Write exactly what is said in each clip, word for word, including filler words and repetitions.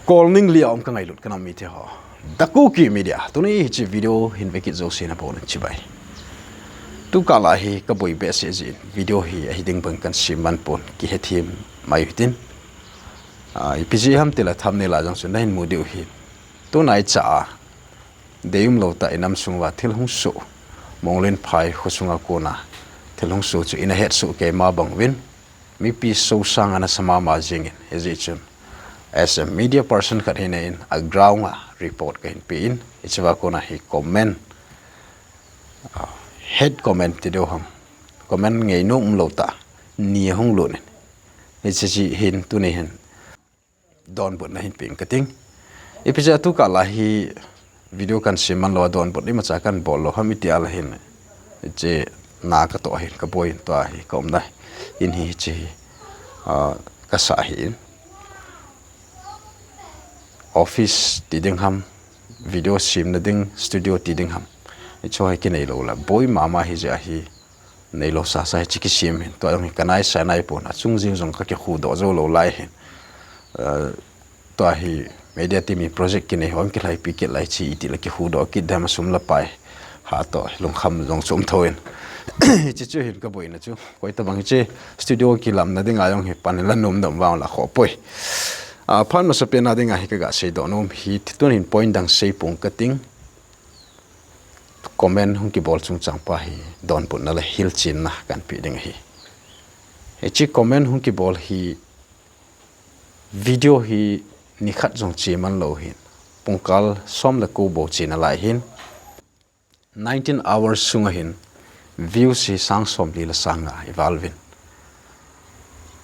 Kolning lia um ka ngailut ka nam mite ho. The Kuki Media. Tuni hiche video hin vekit jouse nabonun chibai. Tukal a hi kaboi behseh jeh in video hi ahi ding bang kahin sem man pon, kihethem mai u hitin. Ah, ipi jeh ham tile thumbnail a jong chu nahin mu diu hin. Tunai cha a deium lou tah inam sung uva thil hung soh, Monglenphai khosunga kona thil hung soh chu ina het soh keima bang uvin, mipi sosang ana sa mama jingin, hijeh chun as a media person khat hina in a ground a report kahin pe in, hichea kona hi comment, ah, hate comment ti diu ham, comment ngeinom um lou tah ni ahung lut in, hiche jeh hin tuni hin donbutna hin peng kating. Ipi jeh a tukal a hi video kahin sem man lou a donbut imacha kahin bol lou ham iti a le hin, hiche na katoh hin kaboi in tua hi ka umna in hi hiche hi, ah, kasa hi in. Office ti ding ham, video semna ding studio ti ding ham, hicheho hi kinei lou le boi mama hijeh a hi neilou sasa hiche kisem hin. Tua jong hi kanai sa nai pon, achung jing jong kakikhudoh jou lou lai hin. Ah, tua hi media team in project kinei ho kilhaipi kit lai chi iti le kikhudoh kit dem a sum le pai ha toh lungkham jong chom thou in. Hiche chu hin kaboina chu. Koi tabang hiche studio kilamna dinga jong hi pan la nom dam vang la kho poi. Ah, phat masapen a dinga hi kaga seidoh nom hi, tun hin point dang sei pong kating. Comment hung kibol chungchang pa hi donbutna le hilchenna kahin pe ding ahi. Hiche comment hung kibol hi video hi nikhat jong che man lou hin, pungkal som le ko bou che nalai hin, nineteen hours sunga hin views hi sang somli le sang nga ival uvin.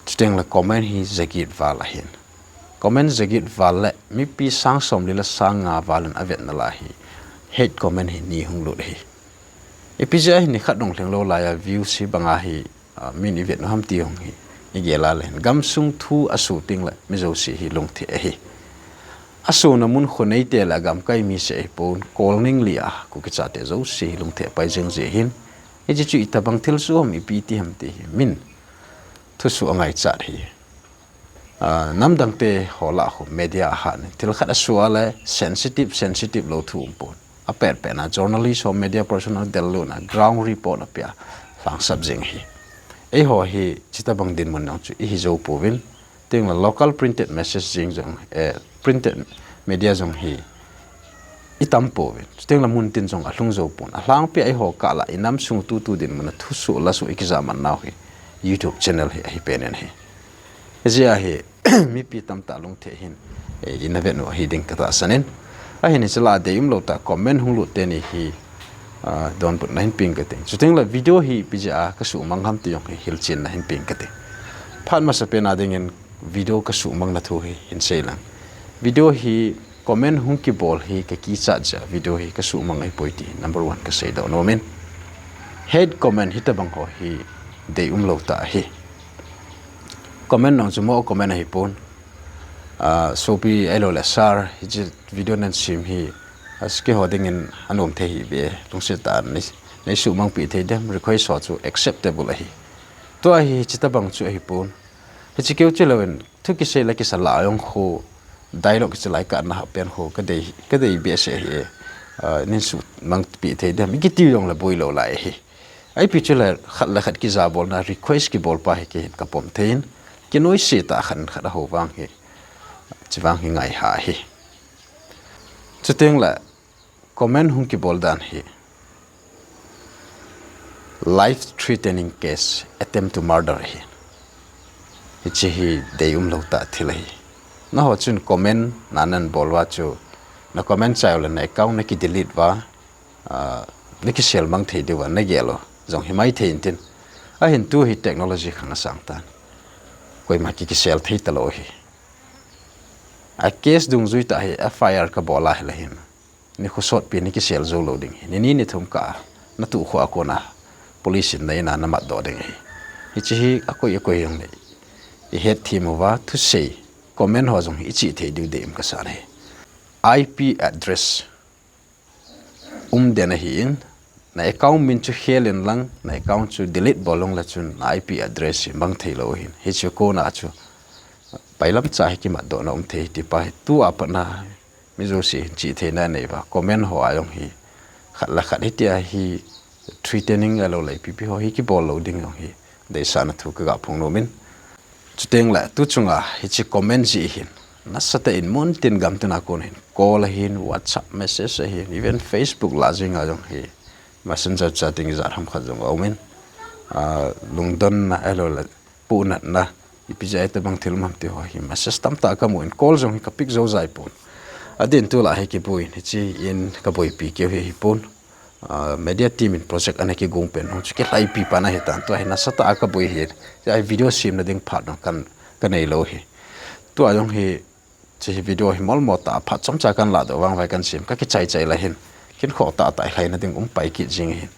Chuteng le comment hi jaget val ahin. Comment jaget val le mipi sang somli le sang nga val in avet nalai hi, hate comment hi ni hung lut ahi. Ipi jeh a hi nikhat dong lhing lou lai a views hi banga hi, ah, min ivet u ham ti jong hi igel a le hin, gamsung thu asoh teng le mi jouse hi lungthim ahi. Asohna mun khoneite le agamkai mi seh ahipon, Kolning lia Kuki chate jouse hi lungthim apai jing jeh hin, hiche chu itabang thilsoh ham, ipi ti ham ti hi min thusoh angaichat hi. Ah, namdangte ho lah khu media ahat in thil khat asoh a le sensitive, sensitive lou thu um pon. Apet pet na journalist ho, media person ho del lut na ground report apeh a lhangsap jing ahi. Eiho hi chutabang dinmun jong chu ihi jou pouvin, teng le local printed message jeng jong, eh, printed media jong hi itam pouvin. Chuteng le muntin jong alhung jou pon. Alhangpi a eiho kah lah inam sung tutu dinmun a thusoh lasoh ikijah man nau hi YouTube channel hi ahi pen in ahi. Hijeh a hi mipi tamtah lungthim hin, eh, ina vet u ahi ding katahsan in. Ahin hiche lah a deium lou tah comment hung lut teni hi, ah, donbutna hin peng kating. Chuteng le video hi ipi jeh a kasuhmang ham ti jong hi hilchenna hin peng kating. Phat masapen a dingin video kasuhmangna thu hi hin sei lang. Video hi comment hung kibol hi kakichat jeh a video hi kasuhmang ahipoi ti number one kaseidoh nom in. Hate comment hitabang ho hi deium lou tah ahi. Comment jong chu mo comment ahipon. Ah, sopi ahilou le sir, hiche video nan sem hi, ah, keiho dingin anom thei hih beh, lungset tah a nei, nei suhmangpi thei dem, request ho chu acceptable ahi. Tua hi, hiche tabang chu ahipon. Hiche keu chu louvin, thu kisei le kisa lah jong khu, dialogue kichai lai kah na ha pen khu, kadei, kadei behseh ahi, ah, nei suhmangpi thei dem, ikiti jong le boi lou lai ahi. Ipi chu le khat le khat kijabolna request kibol pa hi kei hin kapom thei in, kinoise tah khat in khat aho vang hi, chuvang hi ngai ha ahi. Chuteng le comment hung kibol dan hi life threatening case, attempt to murder ahi. Hiche hi deium lou tah thil ahi. Nangho chun comment na nabol uva chu, na comment chai u le na account naki delete uva, ah, naki sel mang thei diu va, nagel u jong himai thei intin. Ahin tu hi technology khang asang tan. Koima ki, kisel thei talou ahi. A case dungjui tah hi F I R kabol a hile hin, nikho sotpi naki sel jou lou ding ahi. Nini nithum kah a, natoh khu a kona police in na in a namat doh ding ahi. Hiche hi akoi akoi jong le ihet them uva, thusei, comment ho jong hi ichih thei diu deium kasan ahi. I P address um den ahin, na account min chu khel in lang, na account chu delete bol long le chun na I P address hi mang thei lou ahin. Hiche kona chu pailam cha hi kimatdohna um thei ti pa hi tua patna mi jouse hin chihtheina nei uva comment ho a jong hi khat le khat hitia hi threatening a lo lei pipi ho hi kibol lou ding jong hi deisahna thu ka ga phong nom in. Chuteng le tu chunga hiche comment jeh hin nasatah in muntin gamtin a kon hin call ahin, WhatsApp message ahin, even Facebook lah jeng a jong hi Messenger chatting ijat ham khat jong aum in, ah, lungdonna a lo le puhnatna, ipi jeh a itobang thil um ham ti ho hi message tamtah kamu in call jong hi ka pick jou jai pon. Adin tulai hi kiboi in hiche in ka boipi keu hi ahipon. Ah, media team in project ana kigong pen hung chu kilhaipi pan ahitan tua hi nasatah a ka boi hi. Hiche a hi video semna ding phat jong kan, ka nei lou hi. Tua jong hi, hiche hi video hi molmo tah a phat chomcha kan lahdoh vangvai kan sem, ka kichai chai la hin. Kin khoh tah tah lhaina ding um pai kit jing hin.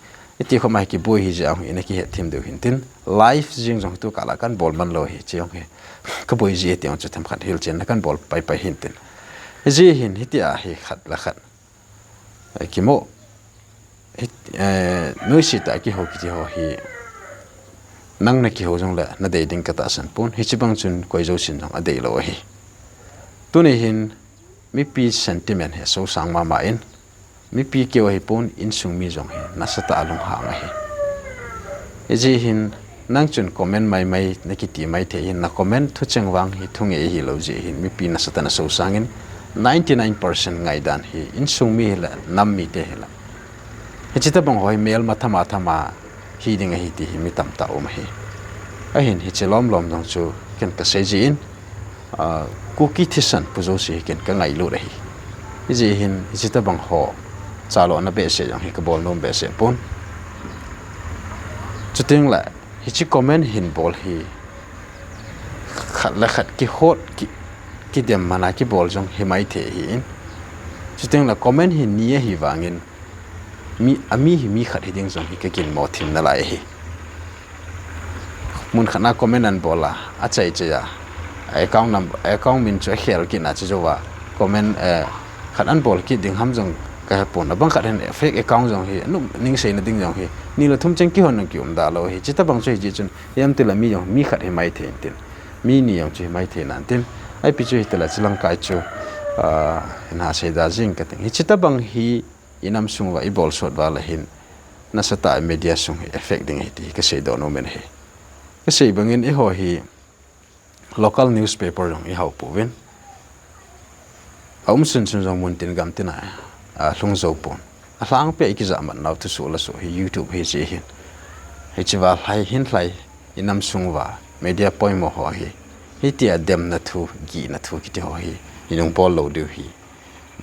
Iti khoma hi kiboi hi jeh a hi ina kihet them diu hin tin. Live jeng jong hi tu kah lah kan bol man lou hi, hiche jong hi. Ka boi ji ti jong chu themkhat hilchenna kan bol pai pai hin tin. Hijeh hin hitia hi khat le khat, eh, kimo, hit-, eh, noise tah a kihou kiti ho hi nang na kihou jongle na dei ding ka tahsan pon, hiche bang chun koi jousen jong adei lou ahi. Tuni hin mipi sentiment hi asosang mama in, mipi keu ahipon, insung mi jong hi nasatah a lunghang ahi. Hijeh hin nang chun comment maimai na kiti maithei hin, na comment thucheng vang hi thu ngei hilou jeh hin mipi nasatah in asosang in, ninety nine percent ngaidan hi insung mi hile nam mite hile, hiche tobang ho hi melma thama thama hi ding ahi ti hi mi tamtah um ahi. Ahin hiche lomlom jong chu ken ka sei jin, ah, Kuki thisan pu jouse hi ken ka ngailut ahi. Hijeh hin hiche tobang ho chalona behseh jong hi ka bol nom behseh pon. Chuteng le hiche comment hin bol hi khat le khat kihot, ki, kidem mana kibol jong hi maithei ahin. Chuteng le comment hi ni ahi vangin, mi, ami hi mi khat hiding jong hi ka ginmo them nalai ahi. Mun khat na comment an bol a, achai chai a, account num-, account min chu akhel kit na chu jouva, comment, eh, khat an bol kit ding ham jong ka hepon. Abang khat hin fake account jong hi, anu ning seina ding jong hi, ni le thum cheng kihon jong kium da lou hi. Hiche tobang chu hijeh chun, hiam tile mi jong, mi khat hi maithei intin. Mi ni jong chu hi maithei nan tin. Ipi chu hitile chulang kai chu, ah, ina sei da jing ka ting. Hiche tobang hi inam sung uva ibol sot uva le hin nasatah a media sung hi effect ding ahi ti hi ka seidoh nom in ahi. Ka sei bangin eiho hi local newspaper jong ihao pouvin. Aum sunsun jong muntin gamtin a, alhung jou pon. Alhangpia ikijahmat nau thusoh lasoh hi YouTube hi jeh hin. Hiche uva lhai hin lhai inam sung uva media poimo ho hi, hitia demna thu, gihna thu kiti ho hi inung bol lou diu hi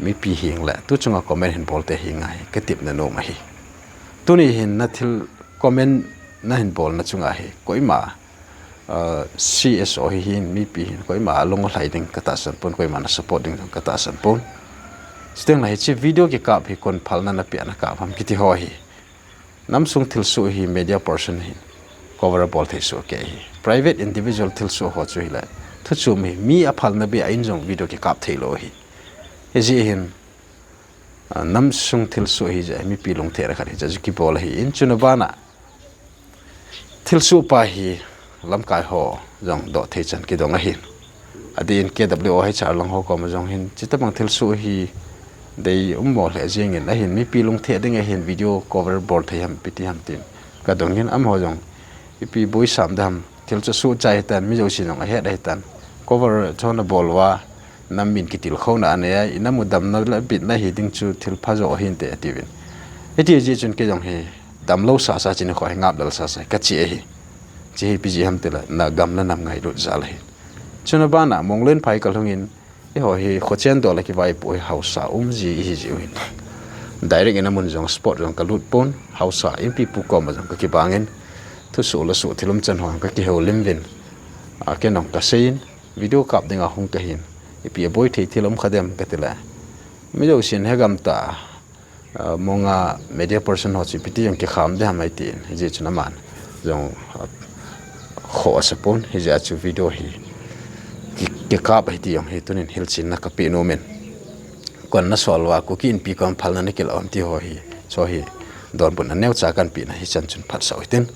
mipi heng le tu chunga comment hin bolte henga hi ka tepna nom ahi. Tuni hin na thil comment na hin bolna chunga hi koima, ah, C S O hi hin, mipi hin koima alung alhai ding ka tahsan pon, koima na support ding jong ka tahsan pon. Chuteng le hiche video kikap hi kon phalna na pia na kap ham kiti ho hi, nam sung thilsoh hi media person hin cover bol thei soh kei ahi. Private individual thilsoh ho chu hile, thuchom hi mi aphalna beh a in jong video kikap thei lou ahi. Hijeh hin, ah, nam sung thilsoh hijeh a mipi lungthim khat hijeh a chu kibol ahin, chuna bana thilsoh pa hi lamkai ho jong doh thei chan kidong ahin. Adin K W O H R lang ho koma jong hin, hiche tobang thilsoh hi dei ummo lheh jengin ahin, mipi lungthim ding ahin video cover bol thei ham, ipi ti ham tin ka dong in, amaho jong ipi boisam dam, thil chu soh chai ahitan, mi jousen jong ahet ahitan, cover chu ana bol uva, nam min kitilkhouna anei a, inam u damna le bitna hiding chu thil pha jo ahinte atiuvin. Hiti jeh chun kei jong hi damlou sasa, hiche nikho hi ngaplel sasa ka che ahi. Hiche hi ipi jeh ham tile na gam le nam ngailut jal ahi. Chuna bana Monglenphai ka lhungin, eiho hi khochen doh le kivaipoh hi haosa um ji ihi jiu hin, direct in amun jong spot jong ka lut pon, haosa inpipu koma jong ka kibangin, thusoh lasoh thil umchan ho ka kihoulim uvin, a, ken jong ka seiyin, video kap dinga hung kahin, ipi aboi thei thil um kha dem katile, mi jousen hegam ta, ah, Monga media person ho chu ipi ti jong kikham ding ham eitin, hijeh chun aman jong, ah, khoh asa pon, hijeh a chu video hi ki, kikap ahi ti jong hi tunin hilchenna kapeh nomin. Kon nasol uva Kuki Inpi kom phalna nakilah u ham ti ho hi, chu hi donbutna neocha kanpehna hichan chun phatsah u hitin.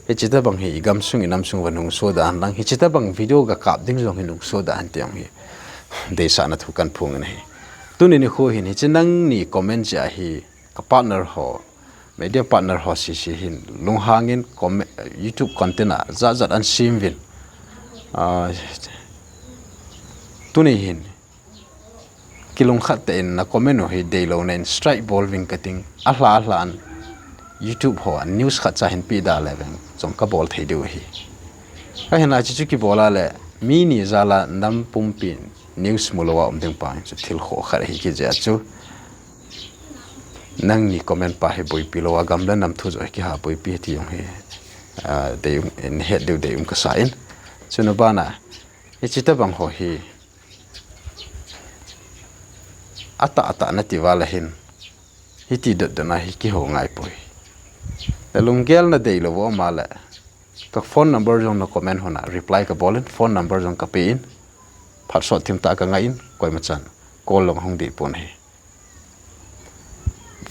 Hiche tabang hi i gamsung i namsung uva nungso dan lang, hiche tabang video ga kap ding jong hi nungso dan ti jong hi deisahna thu kahin phong in ahi. Tuni nikho hin hiche nangni comment jeh a hi ka partner ho, media partner ho sese hin lunghang in comment, YouTube content ajat jat ahin sem uvin. Ah, tuni hin kilungkhat tah in na comment u hi deilou na in strike bol uving kating, alha alha in YouTube ho a news khat cha hin peh da le veng jong kabol thei diu ahi. Ahinla hiche chu kibol a le mi ni jal a nam pumpi news mu lou a um ding pa chu thil khoh khat ahi kit jeh a chu nangni comment pa hi boipi lou a gam le nam thu joh hi kiha boipi ti jong hi, ah, dei um, in het diu dei um kasa in. Chuna bana hiche tabang ho hi atah atah nati val a hin hiti dot dot na hi kiho ngai poi. Na lunggel na deilou um a le ka phone number jong na comment hon a reply kabol in, phone number jong kape in, phat sot thim tah a kangai in, koima chan call jong hung dih pon ahi.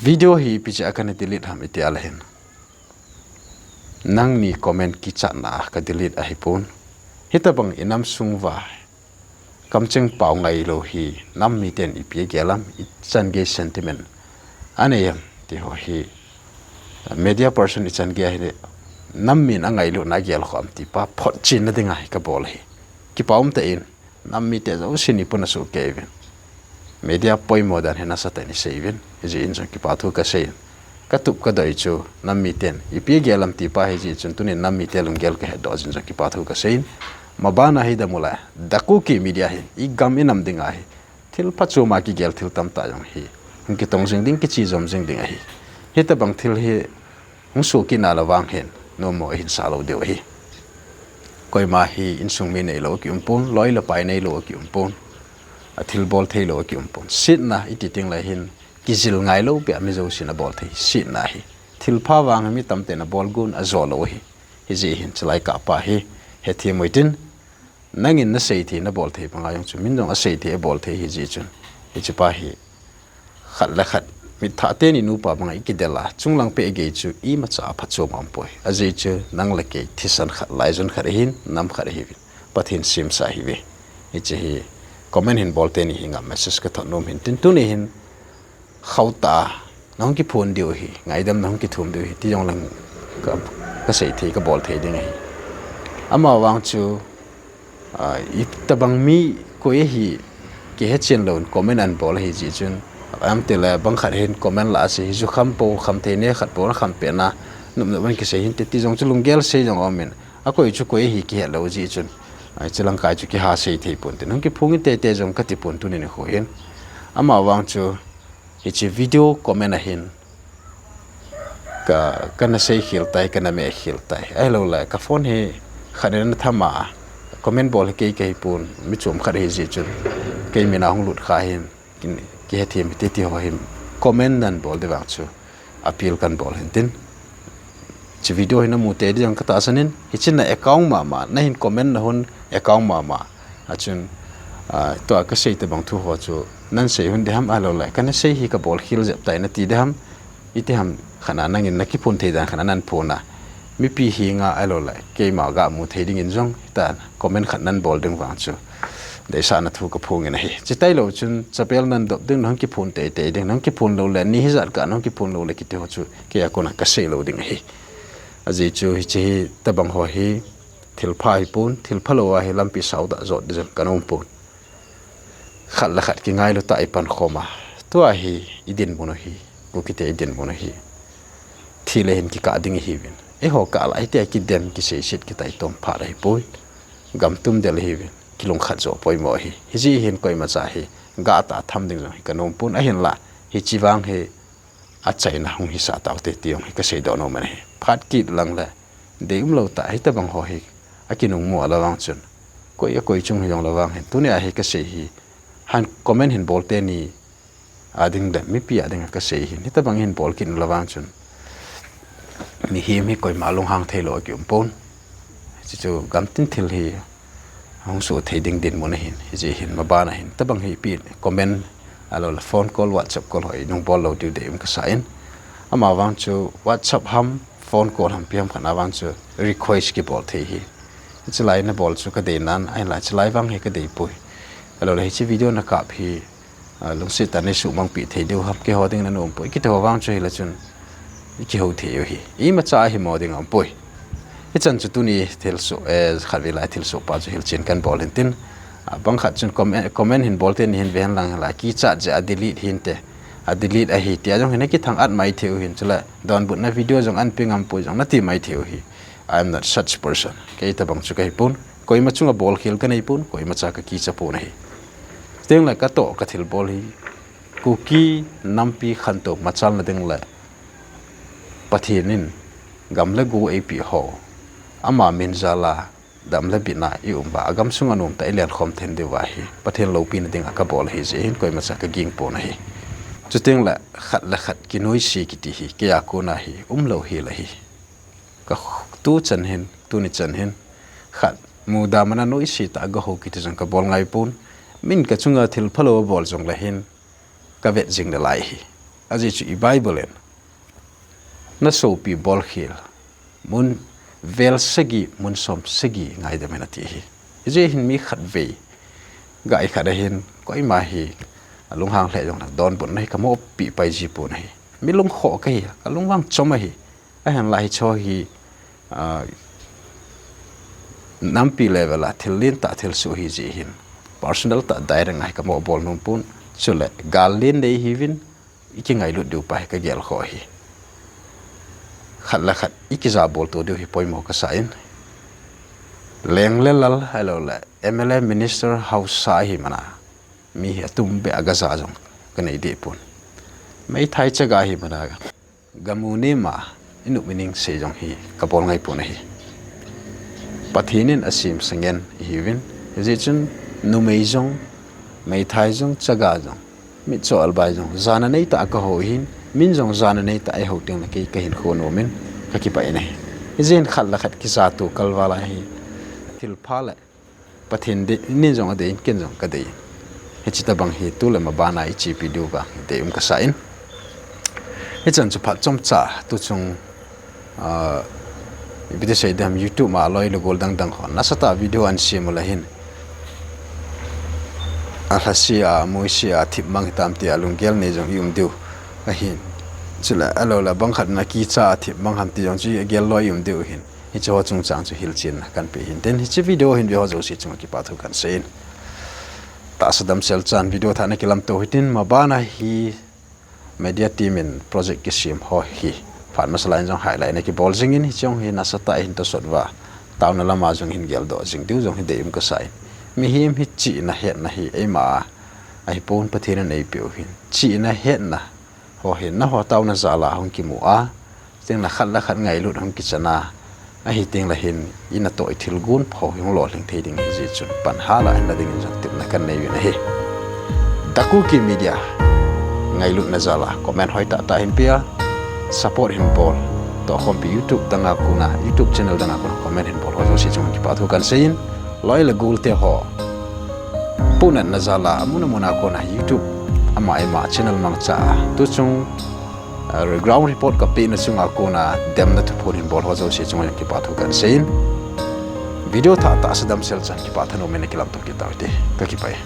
Video hi ipi jeh a kana delete ham iti a le hin, nangni comment kichatna a ka delete ahi pon. Hitabang i namsung uva kamcheng pao ngailou hi nam miten ipi agel am, ichan gei sentiment anei am ti ho hi media person ichan gei ahile nam min angailutna agel kho am ti pa photchenna dinga hi kabol ahi. Kipa um tah in nam mite jousen ipuna soh kei uvin. Media poimo dan hi nasatah in isei uvin, hijeh in jong kipa thu kasei in. Katup kadoi chu nam miten ipi agel am ti pa hijeh chun tunin nam mite lunggel kahetdoh jeh in jong kipa thu kasei in. Mabana hi damulai The Kuki Media hin i gam i nam dinga hi thil phachom a kigel thil tamtah jong hi hung kitong jing ding, kiche jom jing ding ahi. Hitabang thil hi hung soh kit na le vang hin nommo ahin sa lou diu ahi. Koima hi insung mi neilou aki um pon, loi le pai neilou aki um pon, athilbol theilou aki um pon. Setna iti teng le hin kijil ngailou peh a mi jousen abol thei setna ahi. Thilpha vang hi mi tamten abol gon ajo lou ahi. Hijeh hin chulai kah pa hi hethem uvin tin, nangin nasei thei nabol thei banga jong chu min jong asei thei abol thei hijeh chun, hiche pa hi khat le khat mitthah teni nupa banga ikidel a chunglang peh gei chu imacha aphachom aumpoi. Ajeh chu nang le kei thisan khat, laijon khat ahin, nam khat ahiuvin, Pathen semsa ahiuve. Hiche hi comment hin bol teni henga message kathot nom hin tin, tuni hin khauh tah a nahung kiphon diu ahi, ngaidam nahung kithum diu ahi ti jong lang ka, kasei thei, kabol thei ding ahi. Amavang chu, ah, itabang mi koi ahi kihechen louvin comment ahin bol ahi jeh chun, aum tile bang khat hin comment lah a sei hi, jukham po kham thei, ne khat po nakham pet na, nop nop in kisei hinte ti jong chu lunggel sei jong aumin, akoi chu koi ahi kihet lou jeh chun, ah, hiche lang kai chu kiha sei thei pon tin, hung kiphong in teitei jong kati pon tuni nikho hin. Amavang chu hiche video comment a hin ka, kana sei khel tai, kana meh khel tai. Ahilouleh ka phone hi khat in ana tham a, comment bol hi kei kahi pon, mi chom khat ahi jeh chun, kei min a hung lut kha hin, kin, kihethem hite ti ho hin comment nahin bol ding vang chu appeal kahin bol hin tin. Hiche video hi namu tei ding jong katahsan in, hiche na account mama, nahin comment nahon account mama. Achun, ah, tua kasei tabang thu ho chu nahin sei hon ding ham, ahilouleh kana sei hi kabol khel jep tai nati ding ham, iti ham, khat na nangin nakiphon thei dan khat na nahin phon a, mipi henga ahilouleh keima gamu thei dingin jong hitia comment khat nahin bol ding vang chu deisahna thu kaphong in ahi. Chutailou chun chapel nahin dop ding, nahung kiphon teitei ding, nahung kiphon loule ni hijat kah nahung kiphon loule kiti ho chu kei a kona kasei lou ding ahi. Ajeh chu hiche hi tabang ho hi thilpha hipon, thilphalou a hi lampi sautah jot ding jong kanom pon. Khat le khat kingailu tah a ipankhom a, tua hi idinmun u ahi, Kukite idinmun u ahi. Thi le hin kikah ding ihiuvin, eiho kah lah hitia kidem, kiseiset, kitaitom phat ahipoi. Gam tum del ihiuvin, kilungkhat joh poimo ahi. Hijeh hin koimacha hi gahtah a tham ding jong hi kanom pon, ahinla hiche vang hi achaina hung hisah taute ti jong hi kaseidoh nom in ahi. Phat kit lang le deium lou tah hitabang ho hi akinungmu a le vang chun, koi a koi chung hijongle vang hin, tunia hi kasei hi, han comment hin bol teni a ding le mipi a dinga kasei hin, hitabang hin bol kit le vang chun mihem hi koima lunghang theilou akium pon. Hiche chu gamtin thil hi hung soh thei ding dinmun ahin, hijeh hin maban a hin tabang hi ipi comment, ahiloule phone call, WhatsApp call ho inung bol lou diu deium kasa in. Amavang chu WhatsApp ham, phone call ham pi ham khat na vang chu request kibol thei hi. Chulai na bol chu ka dei nan, ahinla chulai vang hi ka dei poi. Ahilou le hiche video na kap hi, ah, lungset tah in nei sumang pi thei diu ham keiho ding na nom poi. Kiti ho vang chu hile chun, i kihou thei u hi. Imacha hi mo ding um poi. Hichan chu tuni thilsoh, eh, khatvei lai thilsoh pa chu hilchen kan bol hin tin. Ah, bang khat chun comment, comment hin bol te ni hin ven lang la kichat je a delete hin te. A delete ahi tia jong hin kithang at mai thei u hin chule. Donbutna video jong an pe ngam poi jong na ti mai thei u hi. I am not such person. Kei tabang chu ka hi pon. Koima chunga bol khel ka nei pon, koimacha ka kicha pon ahi. Teng le ka toh ka thil bol hi. Kuki nampi khantou machalna ding le Pathen in gam le go eipeh ho. Ama min jal a dam le bitna i um uva, a gamsung a nomtah i lenkhom thei diu ahi. Pathen loupina dinga ka bol ahi jeh hin koimacha ka ging pon ahi. Chuteng le khat le khat kinoise kiti hi, kei a kona hi, umlou hel ahi. Ka tu chan hin, tuni chan hin, khat muda mana noise tah a ka hou kiti jong ka bol ngai pon. Min ka chunga thil phalou a bol jong le hin, ka vet jing le lai hi. Ajeh chu i Bible in, na sopi bol khel, mun vel sagi, mun som sagi ngaidam in ati hi. Hijeh hin mi khatvei, gai khat a hin, koima hi, a lunghang lheh jong le donbutna hi ka mopi pai ji pon ahi. Mi lungkhoh ka hi, ka lungvang chom ahi. Ahinla hiche hi, ah, nampi level a thil lentah thilsoh hi jeh hin. Personal tah direct a hi ka mo bol nom pon. Chule gal len dei hiuvin, i kingailut diu pa hi ka gel kho hi. Khat le khat i kija bol to diu hi poimo ka sa in. Leng le lal, ahilou le M L A minister house a hi mana. Mi hi atum be a gaja jong ka nei deh pon. Meithai chaga hi mana. Gamu nema, i nup mi ning sei jong hi ka bol ngai pon ahi. Pathen in a sem sangen i hiuvin, hijeh chun numei jong, meithai jong, chaga jong, mitcho albai jong, jana neitah a ka hou hin, min jong jana neitah a i hou teng le kei ka hinkho nom in, ka kipah in ahi. Hijeh hin khat le khat kija to kalval a hi, thil pha le Pathen dei, nin jong a dei in, ken jong ka dei in. Hiche tabang hi tu le ma bana i chepi diu vang hi dei um ka sa in. Hichan chu phat chomcha tu chung, ah, ipi ti sei dem YouTube ma loi le gol dang dang ho. Nasatah video an sem u le hin. A lhase a, moise a, thipmang hitam ti a lunggel nei jong i um diu. Ahin. Chule, ahilou le bang khat na kicha a thipmang ham ti jong chu i gel loi i um diu hin. Hiche ho chungchang chu hilchenna kan pe hin tin, hiche video hin ve ho jouse chunga kipa thu kan sei in. Tahsa damsel chan video thah na kilamto hitin, ma bana hi media team in project kisem ho hi phat masa lai in jong highlight na kibol jing in, hiche jong hi nasatah in tosot uva, taona lama jong hin geldoh jing diu jong hi dei um ka sa in. Mihem hi chihna hetna hi eima a ahi pon, Pathen in eipeh u hin. Chihna hetna ho hin, na ho taona jal a hung kimu a, teng le khat le khat ngailut hung kichan a, ahi teng le hin, i natoh i thilgon pho hi hung lolhing thei ding ahi jeh chun, pan hal a hin la ding in jong tepna kan nei uvin ahi. The Kuki Media, ngailutna jal a, comment hoi tah tah hin pe a, support hin bol, tohkhompi YouTube dang a kona, YouTube channel dang a kona, comment hin bol ho jouse chunga kipa thu kan sei in, loi le gol te ho. Punatna jal a, amun amun a kona YouTube, ama ima channel mangcha a. Tu chung, ah, ground report ka pehna chunga kona, demna thuphon hin bol ho jouse chunga jong kipa thu kan sei in. Video thah tahsa damsel chan kipa thanom in na kilamto kit tau hite. Ka kipah e.